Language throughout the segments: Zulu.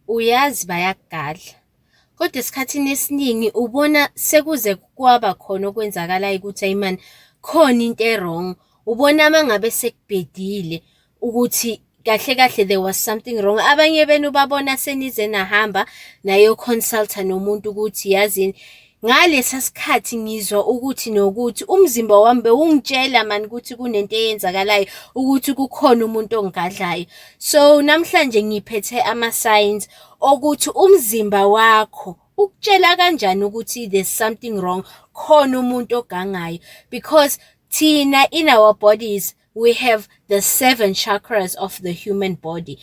Uyazi bayakugadla, kodwa esikhathini esiningi ubona sekuze kwaba khona okwenzakalayo ukuthi hhayi mani khona into e-wrong. Ubona uma ngabe sekubhedile ukuthi kahle kahle there was something wrong. Abanye benu babona senize nahamba nayo-consult-a nomuntu ukuthi yazini ngalesa sikhathi ngizwa ukuthi nokuthi umzimba wami bewungitshela mani ukuthi kunento eyenzakalayo, ukuthi kukhona umuntu ongigadlayo. So, namhlanje ngiphethe ama-signs okuthi umzimba wakho ukutshela kanjani ukuthi there's something wrong, khona umuntu ogangayo because thina in our bodies we have the seven chakras of the human body.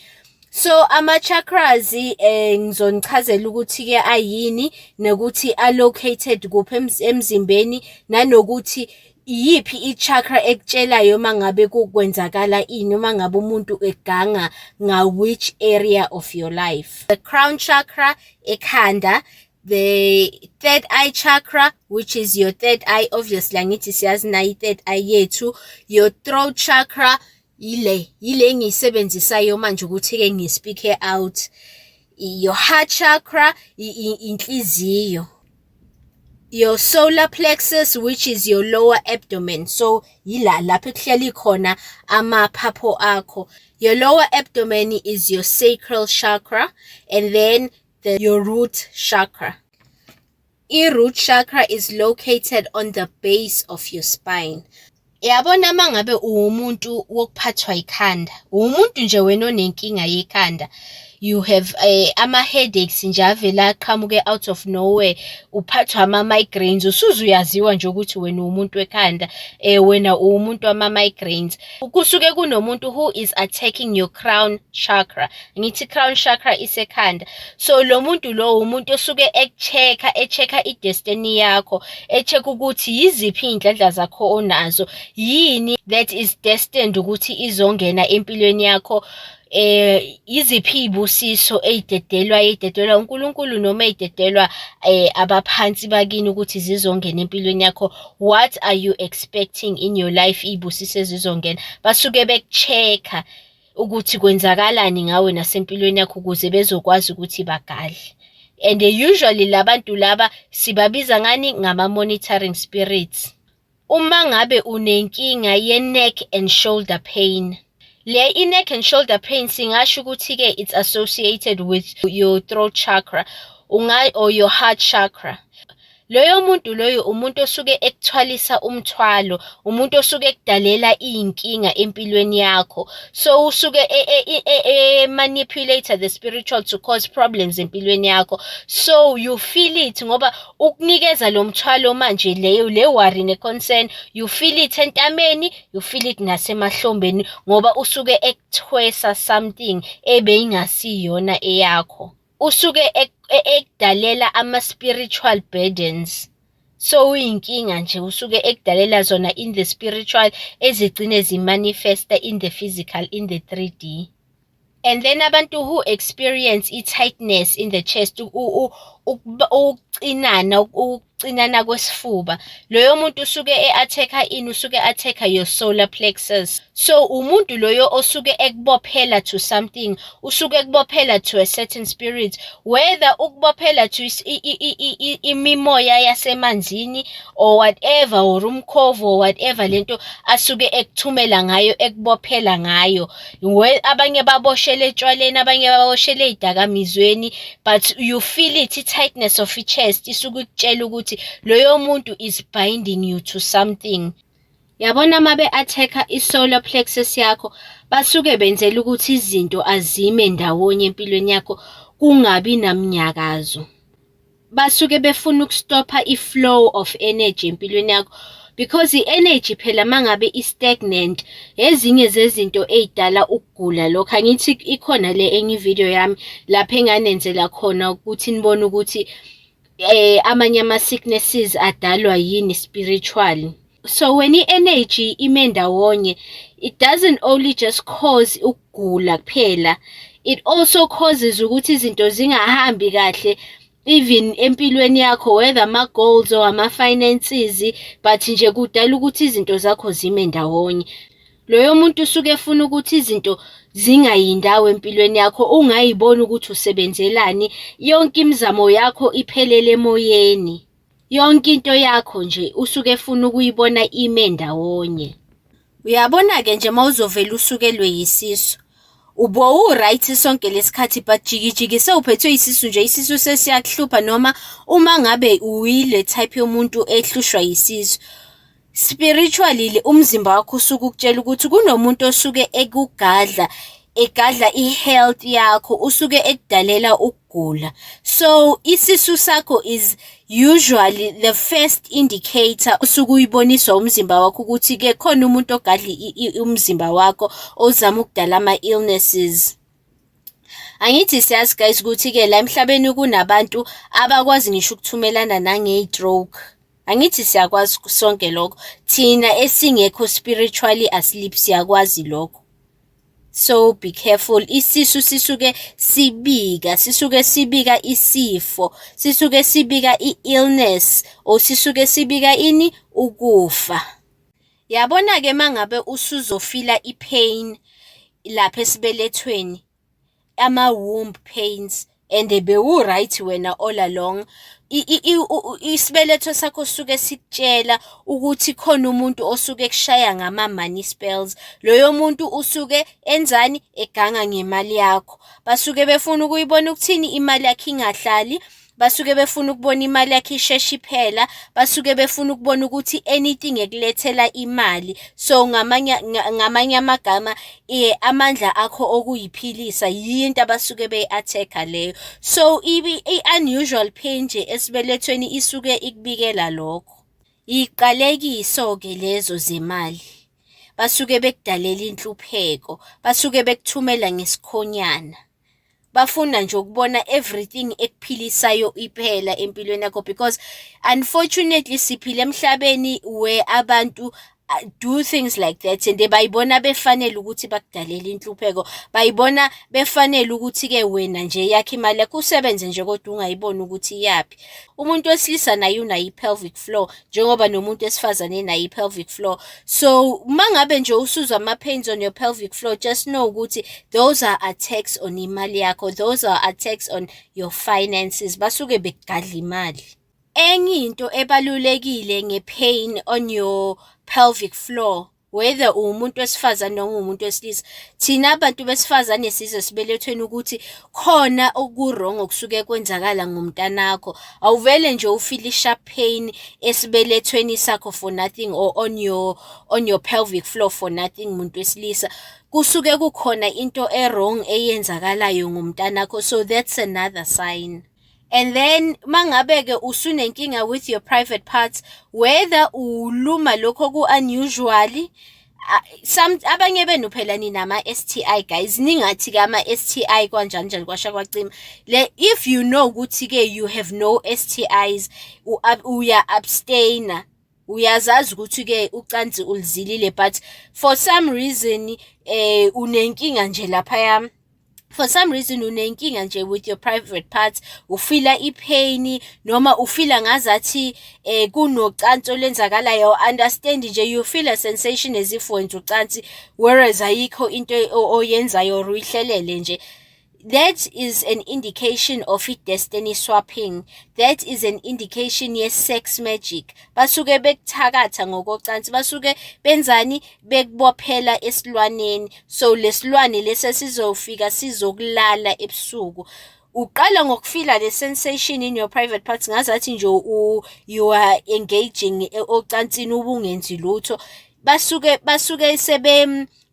So, ama-chakras ngizonichazela ukuthi-ke ayini nokuthi a-located kuphi emzimbeni, nanokuthi iyiphi i-chakra ekutshelayo uma ngabe kwenzakala ini, uma ngabe umuntu eganga nga-which area of your life. The crown chakra, ekhanda, the third eye chakra, which is your third eye, obviously angithi siyazi nayo i-third eye yethu, your throat chakra, ile engiyisebenzisayo manje ukuthi-ke ngi-speak-e out. Your heart chakra, inhliziyo. Your solar plexus, which is your lower abdomen, so yila lapho ekuhleli khona amaphaphu akho. Your lower abdomen is your sacral chakra, and then your root chakra. I-root chakra is located on the base of your spine. Yabona uma ngabe uwumuntu wokuphathwa ikhanda, uwumuntu nje wena onenkinga yekhanda, you have ama-headaches nje avele aqhamuke out of nowhere, uphathwa ama-migraines, usuze uyaziwa nje ukuthi wena uwumuntu wekhanda, wena uwumuntu wama-migraines. Kusuke kunomuntu who is attacking your crown chakra. Ngithi crown chakra isekhanda. So lo muntu lo umuntu osuke eku-check-a, e-check-a i-destiny yakho, e-check-a ukuthi yiziphi iy'nhlanhla zakho onazo, yini that is destined ukuthi izongena empilweni yakho, yiziphi iy'busiso ey'dedelwa uNkulunkulu noma ey'dedelwa abaphansi bakini ukuthi zizongena empilweni yakho. What are you expecting in your life, iy'busiso ezizongena? Basuke beku-check-a ukuthi kwenzakalani ngawe nasempilweni yakho ukuze bezokwazi ukuthi bagadle. And usually la bantu laba sibabiza ngani? Ngama-monitoring spirits. Uma ngabe unenkinga ye-neck and shoulder pain, le i-neck and shoulder pain singasho ukuthi-ke it's associated with your throat chakra or your heart chakra. Loyo muntu loyo umuntu osuke ekuthwalisa umthwalo, umuntu osuke ekudalela iy'nkinga empilweni yakho. So usuke e-manipulate the spiritual to cause problems empilweni yakho. So you feel it ngoba ukunikeza lo mthwalo manje, leyo le worry ne-concern, you feel it entameni, you feel it nasemahlombeni ngoba usuke ekuthwesa something ebeyingasiyona eyakho. Usuke ekudalela ama-spiritual burdens. So uyinkinga nje usuke ekudalela zona in the spiritual ezigcine zi-manifest-a in the physical, in the 3D. And then abantu who experience i-tightness in the chest, ukucinana, ukucinana kwesifuba, loyo muntu usuke e-attack-a ini? Usuke e-attack-a your solar plexus. So umuntu loyo osuke ekubophela to something, usuke ekubophela to a certain spirit, whether ukubophela to imimoya yasemanzini or whatever, or umkhovu or whatever lento asuke ekuthumela ngayo, ekubophela ngayo. Abanye baboshele etshwaleni, abanye baboshele ey'dakamizweni, but you feel it, i-tightness of i-chest isuke ikutshela ukuthi loyo muntu is binding you to something. Yabona uma be-attack-a i-solar plexus yakho, basuke benzela ukuthi izinto azime ndawonye empilweni yakho, kungabi namnyakazo. Basuke befuna uku-stop-a i-flow of energy empilweni yakho because i-energy phela uma ngabe i-stagnant, ezinye zezinto ey'dala ukugula lokho. Angithi ikhona le enye ividiyo yami lapho enganenzela khona ukuthi nibone ukuthi amanye ama-sicknesses adalwa yini spiritually. So when i-energy ime ndawonye, it doesn't only just cause ukugula kuphela, it also causes ukuthi izinto zingahambi kahle even empilweni yakho, whether ama-goals or ama-finances, but nje kudala ukuthi izinto zakho zime ndawonye. Loyo muntu usuke efuna ukuthi izinto zingayi ndawo empilweni yakho, ungayiboni ukuthi usebenzelani, yonke imizamo yakho iphelele emoyeni. Yonke into yakho nje usuke efuna ukuyibona ime ndawonye. Uyabona-ke nje uma uzovele usukelwe yisisu, ubowu-right sonke lesikhathi but jiki jiki sewuphethwe isisu nje, isisu sesiyakuhlupha noma uma ngabe uyile type yomuntu ehlushwa yisisu. Spiritually, umzimba wakho usuke ukutshela ukuthi kunomuntu osuke ekugadla, egadla i-health yakho, usuke ekudalela ukugula. So, isisu sakho is usually the first indicator osuke uyiboniswa umzimba wakho ukuthi-ke khona umuntu ogadla umzimba wakho ozama ukudala ama-illnesses. Angithi siyazi guys ukuthi-ke la emhlabeni kunabantu abakwazi ngisho ukuthumelana nange-stroke. Angithi siyakwazi sonke lokho. Thina esingekho spiritually asleep, siyakwazi lokho. So be careful. Isisu sisuke sibika, sisuke sibika isifo, sisuke sibika i-illness or sisuke sibika ini? Ukufa. Yabona-ke uma ngabe usuzo-feel-a i-pain lapha esibelethweni, ama-womb pains, and bewu-right wena all along, isibeletho sakho sisuke sikutshela ukuthi khona umuntu osuke ekushaya ngama-money spells. Loyo muntu usuke enzani? Eganga ngemali yakho. Basuke befuna ukuyibona ukuthini? Imali yakho ingahlali. Basuke befuna ukubona imali yakho isheshe iphela. Basuke befuna ukubona ukuthi anything ekulethela imali. So ngamanye amagama, amandla akho okuyiphilisa yiyo into abasuke beyi-attack-a leyo. So i-unusual pain nje esibelethweni isuke ikubikela lokho. Iy'qalekiso-ke lezo zemali. Basuke bekudalela inhlupheko, basuke bekuthumela ngesikhonyana. Bafuna nje ukubona everything ekuphilisayo iphela empilweni yakho because unfortunately siphila emhlabeni where abantu do things like that and bayibona befanele ukuthi bakudalele inhlupheko. Bayibona befanele ukuthi-ke wena nje yakho imali yakho usebenze nje kodwa ungayiboni ukuthi iyaphi. Umuntu wesilisa naye unayo i-pelvic floor njengoba nomuntu wesifazane enayo i-pelvic floor. So uma ngabe nje usuzwa ama-pains on your pelvic floor, just know ukuthi those are attacks on imali yakho, those are attacks on your finances. Basuke bekugadla imali. Enye into ebalulekile nge-pain on your pelvic floor, whether uwumuntu wesifazane noma uwumuntu wesilisa, thina bantu besifazane sizwe esibelethweni ukuthi khona oku-wrong okusuke kwenzakala ngomntanakho. Awuvele nje u-feel-e i-sharp pain esibelethweni sakho for nothing or on your pelvic floor for nothing, muntu wesilisa. Kusuke kukhona into e-wrong eyenzakalayo ngomntanakho, so that's another sign. And then mangabe-ke usunenkinga with your private parts, whether uluma lokho oku-unusually, some abanye benu phela ninama-S_T_I guys, ningathi-ke ama-S_T_I kanjani njani kwasha kwacima. Le if you know ukuthi-ke you have no S_T_Is, uya-abstain-a, uyazazi ukuthi-ke ucansi ulizilile but for some reason unenkinga nje laphaya, for some reason unenkinga nje with your private parts, u-feel-a i-pain noma u-feel-a ngazathi kunocansi olwenzakalayo, understand nje, you feel a sensation as if wenza ucansi whereas ayikho into oyenzayo or uyihlelele nje. That is an indication of i-destiny swapping. That is an indication ye-sex magic. Basuke bekuthakatha ngokocansi, basuke benzani? Bekubophela esilwaneni. So lesilwane lesi esizofika sizokulala ebusuku. Uqala ngoku-feel-a le sensation in your private parts ngazathi nje you are engaging ocansini ubungenzi lutho. Basuke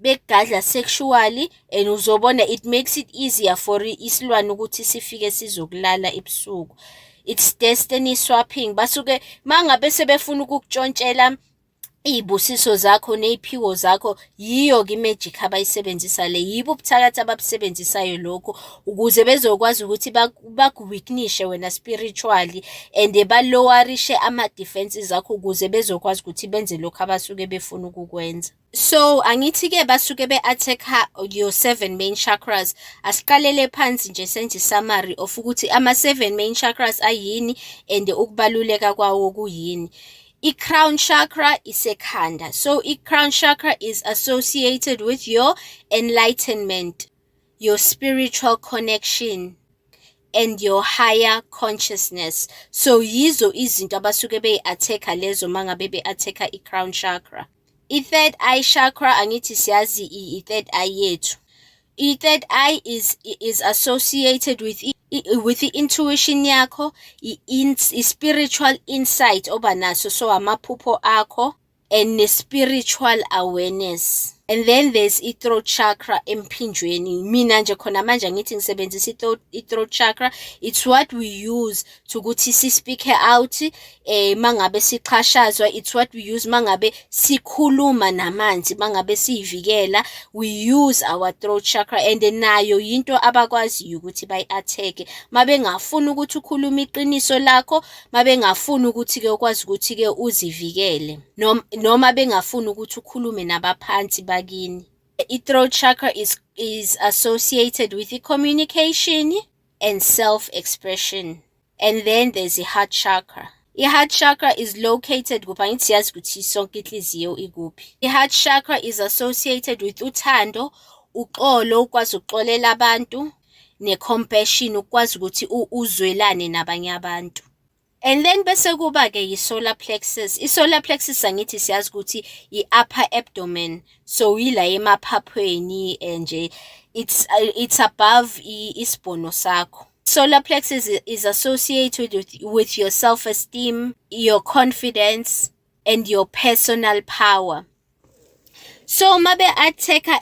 bekugadla sexually and uzobona it makes it easier for isilwane ukuthi sifike sizokulala ebusuku. It's destiny swapping. Basuke mangabe sebefuna ukukutshontshela iy'busiso zakho ney'phiwo zakho, yiyo-ke i-magic abayisebenzisa le, yibo ubuthakathi ababusebenzisayo lokhu ukuze bezokwazi ukuthi baku-weaken-ishe wena spiritually and ba-lower-ishe ama-defences akho ukuze bezokwazi ukuthi benze lokhu abasuke befuna ukukwenza. So, angithi-ke basuke be-attack-a your seven main chakras. Asiqalele phansi nje senze i-summary of ukuthi ama-seven main chakras ayini and ukubaluleka kwawo kuyini. I-crown chakra isekhanda. So i-crown chakra is associated with your enlightenment, your spiritual connection and your higher consciousness. So yizo izinto abasuke beyi-attack-a lezo mangabe be-attack-a i-crown chakra. I-third eye chakra, angithi siyazi i-third eye yethu. I-third eye is associated with i-intuition yakho, i-spiritual insight oba naso, so amaphupho akho and ne-spiritual awareness. And then there's i-throat chakra emphinjweni. Mina nje khona manje angithi ngisebenzisa i-throat chakra. It's what we use to ukuthi si-speak out mangabe sixhashazwa. It's what we use mangabe sikhuluma namanzi, mangabe siyivikela. We use our throat chakra, and nayo yinto abakwaziyo ukuthi bayi-attack-e mabengafuni ukuthi ukhulume iqiniso lakho, mabengafuni ukuthi-ke ukwazi ukuthi-ke uzivikele, noma bengafuni ukuthi ukhulume nabaphansi bakini. I-throat chakra is associated with i-communication and self-expression. And then there's i-heart chakra. I-heart chakra is located kuphi? Angithi siyazi ukuthi sonke inhliziyo ikuphi. I-heart chakra is associated with uthando, uxolo, ukwazi ukuxolela abantu, ne-compassion, ukwazi ukuthi uzwelane nabanye abantu. And then bese kuba-ke i-solar plexus. I-solar plexus, angithi siyazi ukuthi i-upper abdomen. So yila emaphaphweni nje, it's above isibhono sakho. Solar plexus is associated with your self-esteem, your confidence and your personal power. So mabe attack-a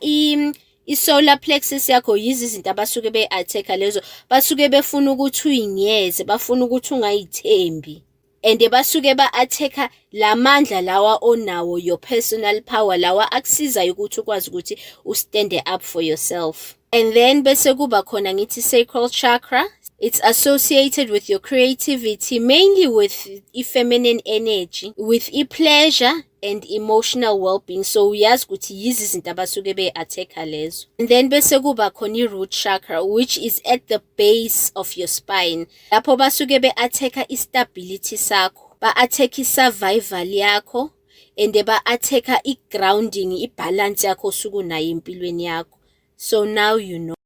i-solar plexus yakho, yizo izinto abasuke be-attack-a lezo. Basuke befuna ukuthi uyinyeze, bafuna ukuthi ungayithembi. And basuke ba-attack-a lamandla lawa onawo, your personal power, lawa akusizayo ukuthi ukwazi ukuthi u-stand up for yourself. And then bese kuba khona ngithi sacral chakra. It's associated with your creativity, mainly with i-feminine energy, with i-pleasure and emotional well-being. So uyazi ukuthi yizi izinto abasuke be-attack-a lezo. And then bese kuba khona i-root chakra, which is at the base of your spine. Lapho basuke be-attack-a i-stability sakho, ba-attack i-survival yakho, and ba-attack-a i-grounding, i-balance yakho osuke unayo empilweni yakho. So now you know.